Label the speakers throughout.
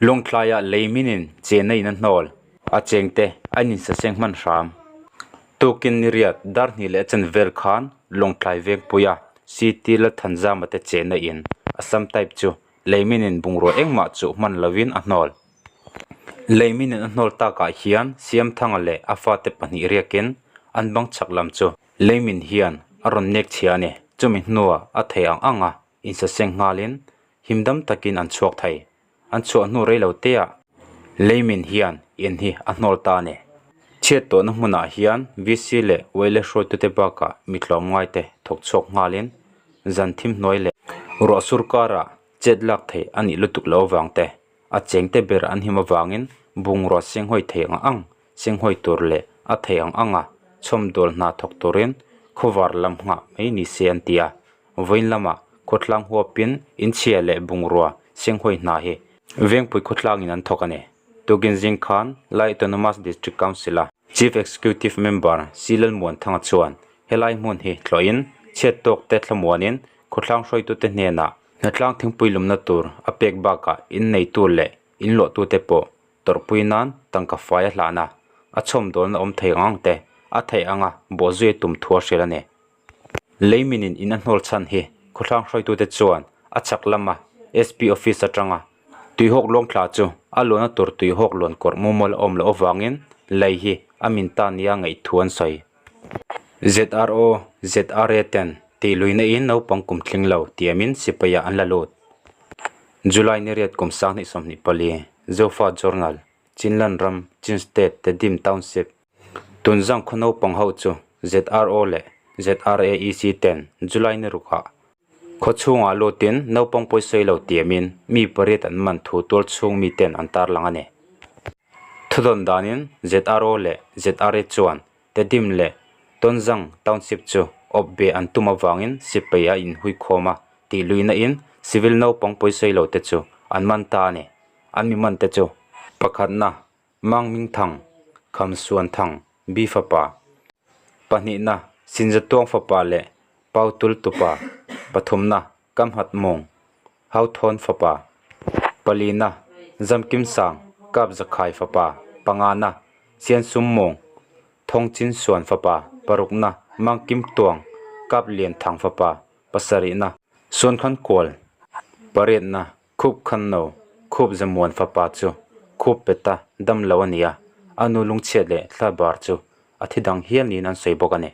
Speaker 1: Lawngtlaiah lei minin chenna in a hnawl, a chengte an insaseng hman hram. Tukin niriat dar hnih leh chen vel khan Lawngtlai Vengpuia CT Lalthanzama te chenna in Assam type chu lei minin bungrua engmah chuh hman lovin a hnawl. Lei minin a hnawl takah hian Siamthanga leh a fate pahnih riakin an bang chhak lam chu lei min hian a rawn nek chhia a ni. Chumi hnuah a thei ang anga insaseng nghalin himdam takin an chhuak thei. An chhuah hnu rei lo teah leimin hian in hi a hnawl ta a ni. Chhiat tawhna hmunah hian VC leh Wele hruaitute bakah mi tlawmngai te thawk chhuak nghalin zan thim hnuai leh ruah sur karah chet lak theih a nih lutuk loh avang te a chengte ber an him avangin bungrua senghawi thei ang ang senghawi tur leh a thei ang anga chhawmdawl hna thawk turin khawvar lam nghah mai ni se an ti a. Vawiin lamah khawtlang huapin inchhia leh bungrua senghawi hna hi Vengpui khawtlangin an thawk a ni. Tukin zing khan Lai Autonomous District Council-a Chief Executive Member C Lalmuanthanga chuan helai hmun hi tlawhin chhiat tawkte thlamuanin khawtlang hruaitute hnenah hnatlang thingpui lumna tur a pek bakah inneitu leh inluahtute pawh tawrhpui nan tangka fai a hlan a, a chhawmdawlna awm thei ang ang te a theih anga bawhzui a tum thu a hrilh a ni. Leiminin in a hnawl chhan hi khawthlang hruaitute chuan a chhak lama SP office atanga tuihawk luang thla chu a luahna tur tuihawk luan kawrh mumal a awm loh avangin lei hi a min ta nia ngaih thu an sawi. ZRO, ZRA ten tih luihna in naupang kum tling lo tiamin sipai ah an la lut. July ni riat kum 2024, Zofa Journal, Chinland ram, Chin State, Tedim Township, Tunzang khaw naupang ho chu ZRO leh ZRAEC ten July ni rukah khaw chhungah lutin naupang pawisawi lo tiamin mi pariat an man thu tual chhung mi ten an tarlang a ni. Thudawn danin ZRO leh ZRA chuan Tedim leh Tonzang Township chu awp be an tum avangin sipai a inhuikhawm a tih luihna in civil naupang pawisawi lo te chu an man ta a ni. An mi man te chu pakhatna Mang Ming Thang, Kham Suan Thang, Bi fapa, pahnihna, Sinza Tuang fapa leh Pau Tul Tupa, pathumna, Kam Hat Mawng, Hau Thawn fapa, palina, Zam Kim Sang, Kap Zakhai fapa, pangana, Sian Sum Mawng, Thawng Chin Suan fapa, parukna, Mang Kim Tuang, Kap Lian Thang fapa, pasarihna, Suan Khan Kual, pariatna, Khup khan no, khup zamuan fapa chu khup peta dam lo a ni a, a nu lungchhiat leh thla bar chu a thi dang hial niin an sawi bawk a ni.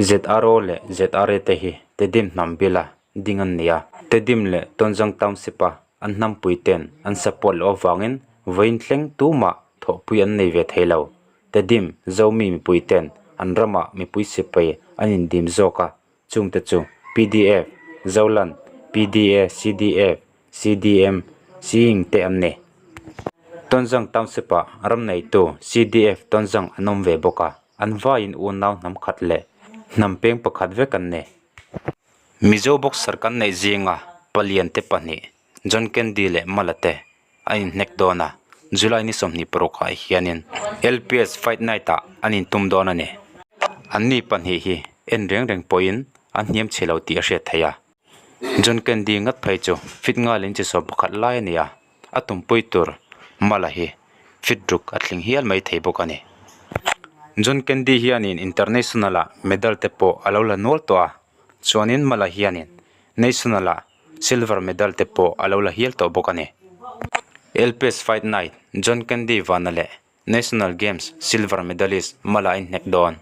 Speaker 1: ZRO leh ZRA te hi Tedim hnam bila ding an ni a, Tedim leh Tonzang Township-a an hnampui ten an support loh avangin vawiin thleng tumah thawhpui an nei ve thei lo. Tedim, Zomi mipui ten an ramah mipui sipai an indim zawk a, Chungte chu pdf, Zolan, pda, cdf, cdm, Seeing te an ni. Tonzang Township-ah ram neitu cdf Tonzang an awm ve bawk a, an vaiin unau hnam khat leh hnam peng pakhat vek an ni. Mizo boxer kan neih zinga palian te pahnih John Candy leh Mala te an inhnek dawn a, July ni 26 ah hianin LPS Fight Night ah an intum dawn a ni. Anni pahnih hi en reng reng pawhin an hniam chhe lo tih a hriat theih a. John Candy ngat phei chu fit ngalin chi sawm pakhat lai a ni a, a tumpui tur Mala hi fit ruk a tling hial mai thei bawk a ni. John Candy hianin international ah medal te pawh a lo la nual tawh a, chuanin Mala hianin national ah Silver medal te pawh a lo la hial tawh bawk a ni. LPS Fight Night, John Candy Vana leh National Games silver medalist Mala a inhnek dawn.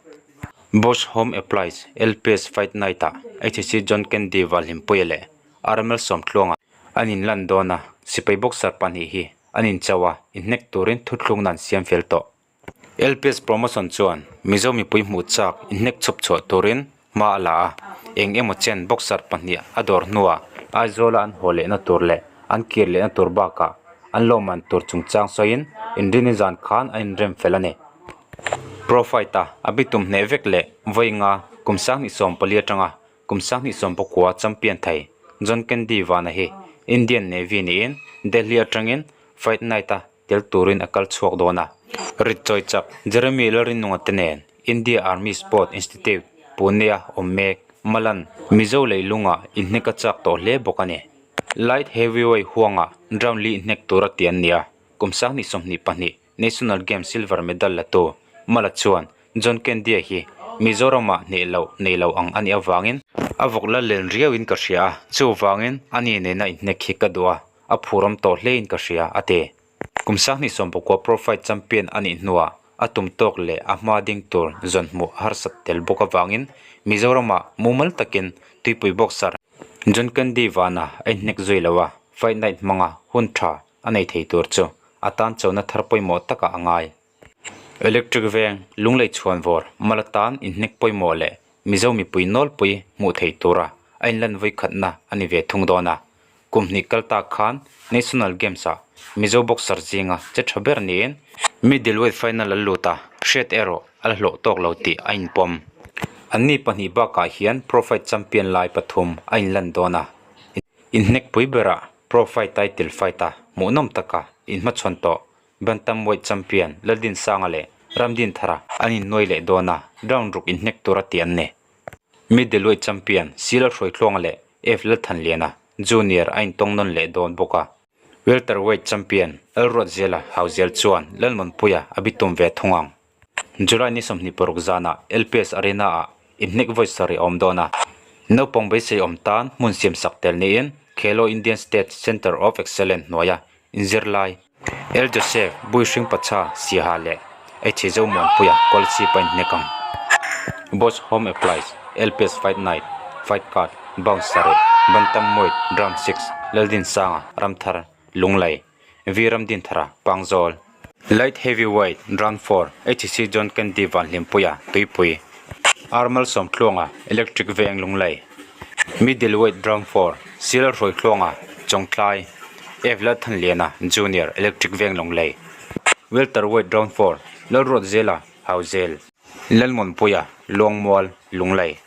Speaker 1: Bosch Home Applies LPS Fight Night-ah HC John Candy Valhimpuia leh RML Sawmtluanga an inlan dawn a, sipai boxer pahnih hi an incho a, inhnek turin thuthlungna an siam fel tawh. LPS Promotion chuan Mizo mipui hmuh chak inhnek chhup chhuah turin hma a la a, eng emaw chen boxer pahnih a dawr hnuah Aizawla an haw lehna tur leh an kir lehna tur bakah an lawmman tur chungchang sawiin inrini zan khan an inrem fel a ni. Pro Fight a a bitum hneh vek leh vawi nga kum 2014 atanga kum 2019 champion thei John Candy Vana hi Indian Navy niin Delhi atangin Fight Night a tel turin a kal chhuak dawn a. Rit chawi chak Jeremy Lalrinnunga te nen India Army Sport Institute, Pune-a awm mek Malan, Mizo leilunga inhnek a chak tawh hle bawk a ni. Light Heavyweight huangah round li hnek tura ti an ni a, kum 2022 National Games silver medal latu Mala chuan John Candy-a hi Mizoramah hneh loh nei lo ang a nih avangin a vawk la len riauin ka hria a, chuvangin a ni nena inhnek hi ka duh a, a phurawm tawh hlein ka hria, a ti. Kum 2019 Pro Fight champion a nih hnuah a tum tawk leh a hma ding tur zawn hmuh a harsat tel bawk avangin Mizoramah mumal takin tuipui boxer John Candy vana a inhnek zui lo a, Fight Night hmanga hun tha a nei thei tur chu a tan chona thar pawimawh takah a ngai. Electric veng, lunglei chhuanvawr, mal atan inhnek pawimawh leh Mizo mipui nawlpui hmuh theih tura a inlan vawikhatna a ni ve thung dawn a. Kum hnih kal tak khan National Games-ah Mizo boxer zinga che tha ber niin middleweight final a lut a, hriat erawh a la hlawh tawk lo tih a inpawm. Anni pahnih bakah hian Pro Fight champion lai pathum a inlan dawn a, inhnekpui berah Pro Fight title fight-a hmuhnawm taka inhmachhawn tawh Bantamweight champion Laldinsanga leh Ramdinthara an innuai leh dawn a, round ruk inhnek tura ti an ni. Middleweight champion Sila Hruaitluanga leh F Lalthanliana Junior a intawng nawn leh dawn bawk a. Welterweight champion Lalruatziala Hauzel chuan Lalmunpuia a bitum ve thung ang. July ni 26 zanah LPS Arena-ah inhnek vawi sarih a awm dawn a. Naupang beisei awm tan hmun siamsak tel niin Khelo Indian State Centre of Excellence hnuaia Inzirlai, El Joseph, Buihring Pacha, Siaha leh H Zomuanpuia Kawlchhip a inhnek ang. Boss Home Applies, LPS Fight Night, Fight Card, Bounce Sareh, Bantamweight, Round 6, Laldinsanga, Ramthar, Lunglei, V Ramdinthara, Pangzawl, Light Heavyweight, Round 4, HC John Candy Vanhlimpuia, Tuipui, R Malsawmtluanga, Electric Veng Lunglei, Middleweight, Round 4, Sir Hruaitluanga, Chawngtlai, F Lalthanliana, Junior, Electric Veng Lunglei, Welterweight, Round 4, Lalruatzela, Hauzel, Lalmunpuia, Luangmual, Lunglei,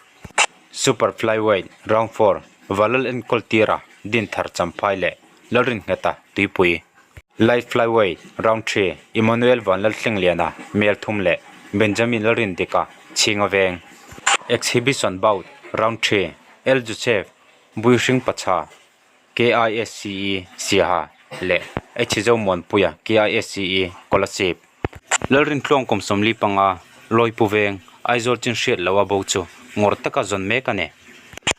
Speaker 1: Super Flyweight, Round 4, Valal Enkawl Tira, Dinthar Champhai leh Lalringheta, Tuipui, Light Flyweight, Round 3, Emmanuel Vanlalthlengliana, Melthum leh Benjamin Lalrindika, Chhinga Veng, Exhibition Bout, Round 3, El Joseph, Buihring Pacha, KISCE, Siaha leh H Zomuanpuia, KISCE, Kolasib. Lalrintluang kum 45, Lawipu Veng, Aizawl chin hriat loh a bo chu ngawr taka zawn mek a ni.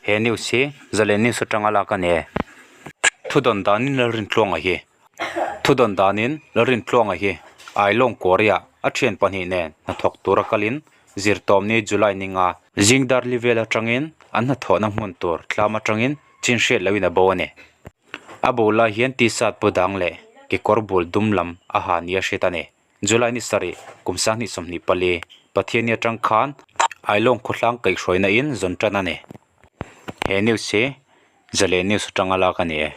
Speaker 1: He news hi Zalen News atanga lak a ni e. Thudawn danin Lalrintluanga hi Thudawn danin Lalrintluanga hi Ailawng Korea a thian pahnih nen hnathawk tura kalin Zirtawmni July ninga zingdar li vel atangin an hnathawhna hmun tur tlam atangin chin hriat lohin a bo a ni. A bo lai hian t-shirt pu dang leh kekawr bul dum lam a ha nia hriat a ni. July ni sarih kum 2024 Pathianni atang khan Ailawng khawhlang kaihhruaina in zawn tan a ni. He news hi Zalen News atanga lak a ni e.